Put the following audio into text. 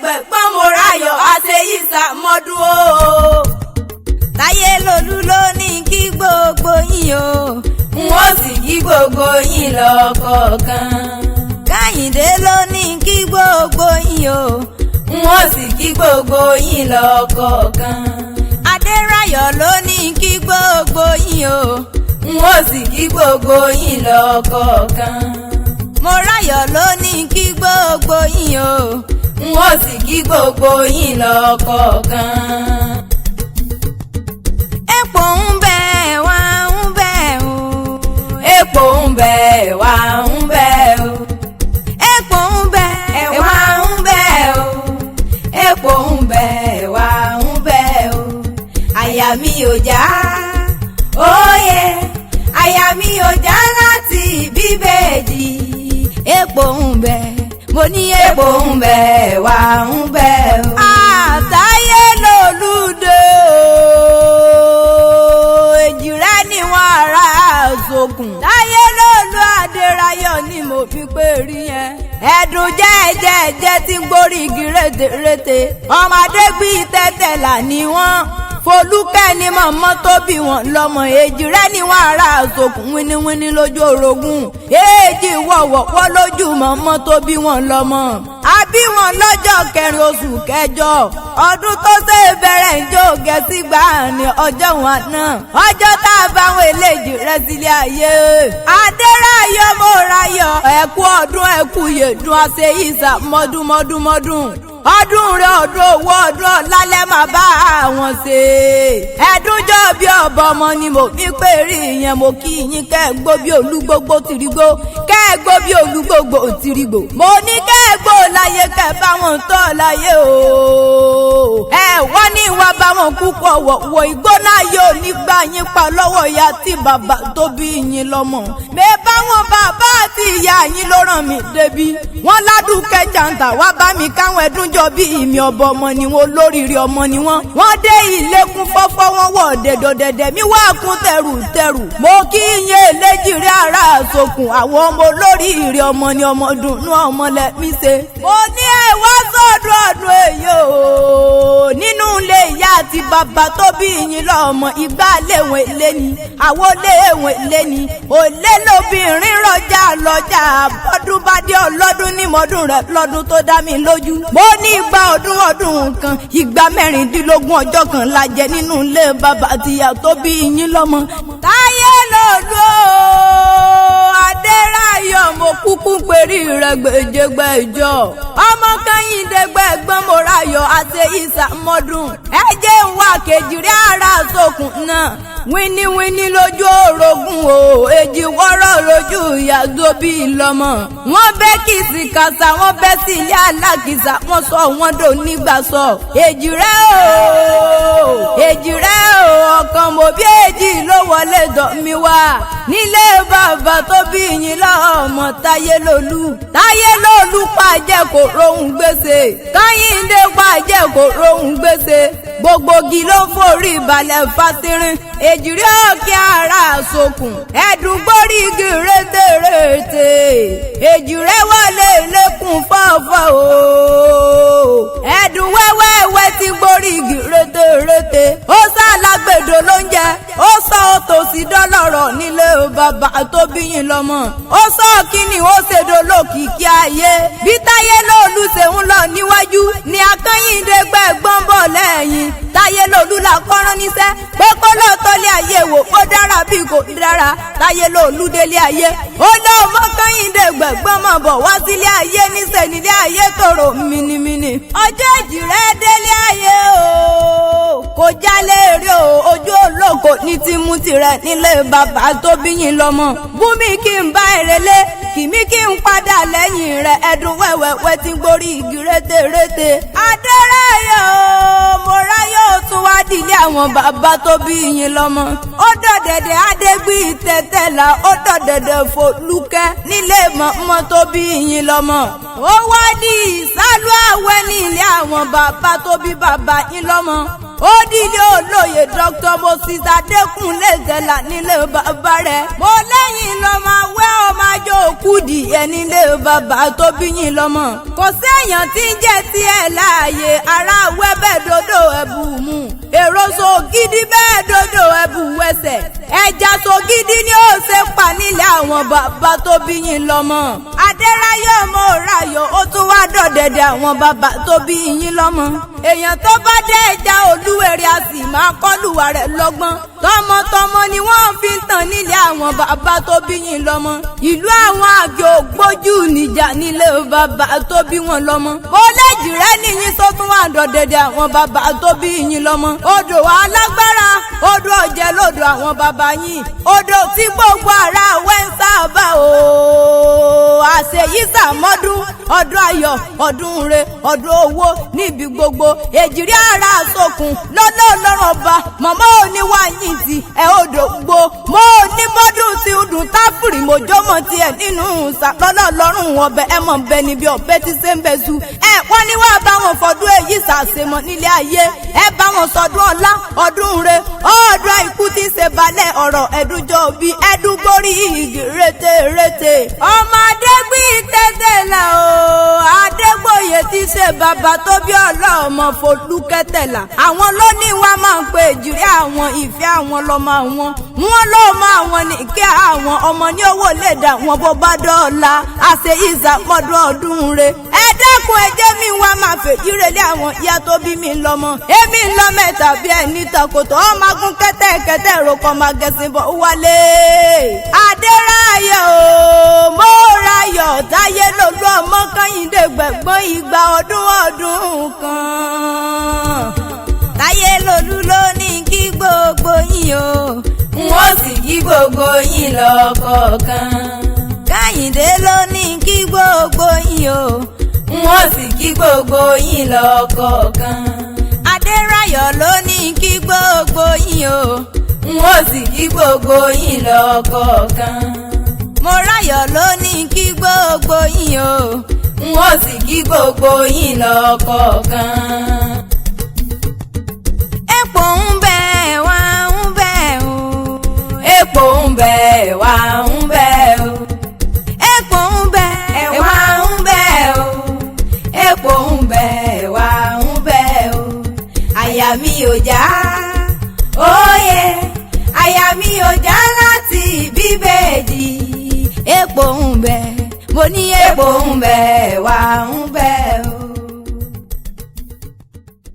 Gbẹ̀gbọ́n mo ráyọ̀ àṣeyíṣà mọ́dún o. Táyé lolú ló ní kí gbogbo yín o, n ó sì kí gbogbo yín lọ́kọ̀ọ̀kan. Kẹ́hìndé ló ní kí gbogbo yín o, n ó sì kí gbogbo yín lọ́kọ̀ọ̀kan. Adéráyọ̀ ló ní kí gbogbo yín o, n ó sì kí gbogbo yín lọ́kọ̀ọ̀kan. Mọ́ráyọ̀ ló ní kí gbogbo yín o, n ó sì kí gbogbo yín lọ́kọ̀ọ̀kan. Epo ń bẹ wá ń bẹ o. Epo ń bẹ wá ń bẹ o. Epo ń bẹ wá ń bẹ o. Epo ń bẹ wá ń bẹ o. Àyà mi ò já, óyè, àyà mi ò já láti bíbèjì. Epo ń bẹ, mo ní epo ń bẹ wá ń bẹ o. Àtàyè lòlúdé o, èjìrẹ́ ni wọ́n ara sókun. Táyé lòlú Adérayọ̀ ni mo fi pé rí yẹn. Ẹ̀dùn jẹ́ẹ̀jẹ́ẹ̀jẹ́ tí ń gbórí igi rétérété. Ọmọdé gbí tẹ́tẹ̀ là ní wọ́n. Folúkẹ́ ni mọ̀mọ́ tó bí wọn lọ́mọ, èjìrẹ́ ni wọ́n ara sókun wíníwíní lójú orogún. Èjì wọ̀wọ̀wọ́ lójú mọ̀mọ́ tó bí wọn lọ́mọ. A bí wọn lọ́jọ́ kẹrin oṣù kẹjọ ọdún tó ṣe bẹ̀rẹ̀ ń jó gẹ̀ẹ́sì gbà ní ọjọ́ wọn náà. Ọjọ́ tá a bá wọn eléjì rẹ sílé ayé. Adérayọ̀ mo rayọ̀, ẹ̀kú ọdún, ẹ̀kú yèdùn, àṣẹ ìsà mọ́dún mọ́dún mọ́dún ọdún rẹ, ọdún owó, ọdún ọ̀làlẹ́ máa bá àwọn ṣe. Ẹ̀dúnjọ́ bí ọ̀bọ ọmọ ni mo fi pé rí ìyẹn, mo kí yín kẹ́ ẹ gbó bí olúgbógbó tìrìgbó, kẹ́ ẹ gbó bí olúgbógbó tìrìgbò. Mo ní kẹ́ ẹ gbó láyé, kẹ́ ẹ bá wọn tọ́ láyé o. Ẹ wọ́n ní ìwà bá wọn púpọ̀ wọ̀wọ̀ ìgbóná yóò nígbà yín pa lọ́wọ́ ìyá tí bàbá tó bí yín lọ́mọ. Mẹ bá wọn bàbá àti ìyá yín ló ràn mí débi. Wọ́n ládùúkẹ́ jàǹtà wá bá mi káwọn ẹdúnjọ bí ìmì ọ̀bọ ọmọ ni wọn, olóríire ọmọ ni wọn. Wọ́n dé ìlẹ̀kùn fọ́fọ́, wọn wọ̀ dẹ̀dọ̀dẹ̀dẹ̀ mi wá kún tẹrù tẹrù. Mo kí yín eléjìrì ara àsokùn, àwọn ọmọ olóríire ọmọ ni, ọmọ dùnú ọmọ lẹ́mí ṣe. Mo ní ẹ wá sọ́dún ọdún èyí o. Nínú ilé ìyá àti bàbá tó bí yín lọ́mọ, ìgbà léwọ̀n ilé ni, àwọn léwọ̀n ilé ni, òlé lóbìnrin rọjà lọ́jà bọ́dún bá dé ọlọ́dún ní mọ́dún rẹ̀ lọ́dún tó dá mi lójú. Mo ní ìgbà ọdún ọdún kan, ìgbà 16 ọjọ́ kan la jẹ nínú ilé bàbá àtìyá tó bí yín lọ́mọ. Táyé lòdù Adérayọ̀, mo kúkú perí rẹ̀ gbèjègbèjọ. Ọmọ Kẹ́hìndé gbẹ̀gbọ́n mo ráyọ̀ àti ìsàmọ́dún. Ẹ jẹ́ ń wá kejì rí ara sókun náà, wíníwíní lójú orogún o, èjì wọ́rọ̀ lójú ìyá tó bí lọ́mọ. Wọ́n bẹ́ kìsì kàṣà, wọ́n bẹ́ sí ilé alákìsà, wọ́n sọ wọ́n dò nígbà sọ. Èjì rẹ̀ o, èjì rẹ̀ o, ọkàn mo bí èjì ló wọlé dọ̀ mí wá. Nílé bàbá tó bí yín lọ́mọ, Táyé lolú. Táyé lolú pàjẹ́ kò rohùn gbèsè. Káyìndé pàjẹ́ kò rohùn gbèsè. Gbogbo igi ló ń forí balẹ̀ fásírín. Èjìrí òkè ara sokùn. Ẹ̀dùn gbórí igi rétérété. Èjìrẹ́ wọlé lẹ́kùn fọ́fọ́ o. Ẹ̀dùn wẹ́wẹ́wẹ́ ti gbórí igi rétérété. Ó sá alágbèdò ló ń jẹ. Ó sọ òtòsí dọ́lọ́rọ̀ nílé bàbá tó bí yín lọ́mọ. Ó sọ kíni ó ṣèdò lókìkí ayé. Bí Táyé lòlú ṣe ń lọ níwájú ni Akányìndé gbẹ̀gbọ́n bọ̀ lẹ́yìn. Táyé lòlú la kọ́rán níṣẹ́ pé kó lọ tọ́lé ayé wò, ó dára bí kò dára. Táyé lòlú délé ayé. Ó lọ mọ́ Kányìndé gbẹ̀gbọ́n mọ̀ bọ̀ wá sílé ayé níṣẹ́ nílé ayé tòrò mínímíní. Ọjọ́ èjì rẹ̀ délé ayé o. Kò jálè rí o, ojú olóko ní ti mú tirẹ̀ nílé bàbá tó bí yín lọ́mọ. Bùnmi kí n bá èrèlé, kìmí kí n padà lẹ́yìn rẹ̀, ẹ̀dùn wẹ́wẹ́wẹ́ tí ń gborí igi rétérété. Adérayọ̀ mo ráyọ̀ tún wá dìlé àwọn bàbá tó bí yín lọ́mọ. Ó dọ̀dẹ̀dẹ̀ Adégbì tẹ̀tẹ̀lá, ó dọ̀dẹ̀dẹ̀ Folúkẹ́ nílé mọ̀mọ́ tó bí yín lọ́mọ. Ó wá di ìsálú àwẹ̀ nílé àwọn bàbá tó bí bàbá yín lọ́mọ. Ó dílé olóyè Dr. Moses Adékúnlé Tẹ̀là nílé bàbá rẹ̀. Mo lẹ́yìn lọ́mọ awẹ́ ọmọ ajó kùdì ẹ̀ nílé bàbá tó bí yín lọ́mọ. Kò séèyàn tí ń jẹ́ tiẹ̀ láàyè ará awẹ́ bẹ́ẹ̀ dodo ẹ̀bù mú. Èrò so gidi bẹ́ẹ̀ dodo ẹ̀bù wẹsẹ̀. Ẹja so gidi ni ó ṣe pa nílé àwọn bàbá tó bí yín lọ́mọ. Adéráyọ̀ mo ráyọ̀ ó tún wá dọ̀dẹ̀dẹ̀ àwọn bàbá tó bí yín lọ́mọ. Èèyàn tó bá dé ẹja olúwẹ̀rí a sì máa kọ́lùwà rẹ̀ lọ́gbọ́n. Tọmọtọmọ ni wọ́n fi ń tàn nílé àwọn bàbá tó bí yín lọ́mọ. Ìlú àwọn àgbẹ̀ ògbójú níjà nílé bàbá tó bí wọn lọ́mọ. Ó lè jìrẹ́ níyìn tó tún wà dọ̀dẹ̀dẹ̀ àwọn bàbá tó bí yín lọ́mọ. Odò alágbára, odò ọ̀jẹ̀ lodò àwọn bàbá yín. Odò tí gbogbo ara wẹ́ ń sábà o. Àṣeyí sàmọ́dún, ọdún ayọ̀, ọdún re, ọdún owó níbi gbogbo. Èjìrí ara sókun lọ́lọ́ lọ́rọ̀ ọba, màmá oníwà yìí ti ẹ̀ odò gbó. Mo ní bọ́dún tí ń dùn táfìrì mojọ́mọ́ tiẹ̀ nínú sà lọ́lọ́ lọ́rùn ọbẹ̀ ẹ mọ̀ bẹ níbi ọbẹ̀ tí ṣe ń bẹ su. Ẹ wọ́n ní wàá bá wọn fọdún èyí ṣàṣemọ̀ nílé ayé. Ẹ bá wọn sọdún ọlá, ọdún re, ọdún àìkú tí ṣe balẹ̀ ọ̀rọ̀ ẹ̀dúnjọ́ bí ẹ̀dúgbórí igi rété rété. Ọmọ Adégbì tẹ́tẹ́ là o, Adégbòye tí ṣe bàbá tó bí ọlọ́mọ Folúkẹ́tẹ̀lá. Àwọn ló ní wá máa ń pe èjìrí àwọn ìfẹ́ àwọn lọ́mọ àwọn. Wọ́n ló mọ àwọn ní kí àwọn ọmọ ní owó lè dà wọ́n bó bá dọ́ọ̀la. Àṣẹ ìsàmọ́dún ọdún re. Ẹ dẹ́kun ẹjẹ́ mi wá máa fèjì relé àwọn ìyá tó bí mi lọ́mọ. Èmi ń lọ mẹ́ta bí ẹni takoto ọmọ agún kẹ́tẹ́kẹ́tẹ́ roko ọmọ agẹ̀sìn bọ̀ wálé. Adéráyọ̀ o, mo ráyọ̀ táyé lòlú ọmọ Kẹ́hìndé gbẹ̀gbọ́n ìgbà ọdún ọdún kan. Táyé lolú ló ní kí gbogbo yín o, n ó sì kí gbogbo yín lọ́kọ̀ọ̀kan. Kẹ́hìndé ló ní kí gbogbo yín o, n ó sì kí gbogbo yín lọ́kọ̀ọ̀kan. Adéráyọ̀ ló ní kí gbogbo yín o, n ó sì kí gbogbo yín lọ́kọ̀ọ̀kan. Mọ́ráyọ̀ ló ní kí gbogbo yín o, n ó sì kí gbogbo yín lọ́kọ̀ọ̀kan. Epo ń bẹ wá ń bẹ o. Epo ń bẹ wá ń bẹ o. Epo ń bẹ wá ń bẹ o. Epo ń bẹ wá ń bẹ o. Àyà mi ò já. Óyè, àyà mi ò já láti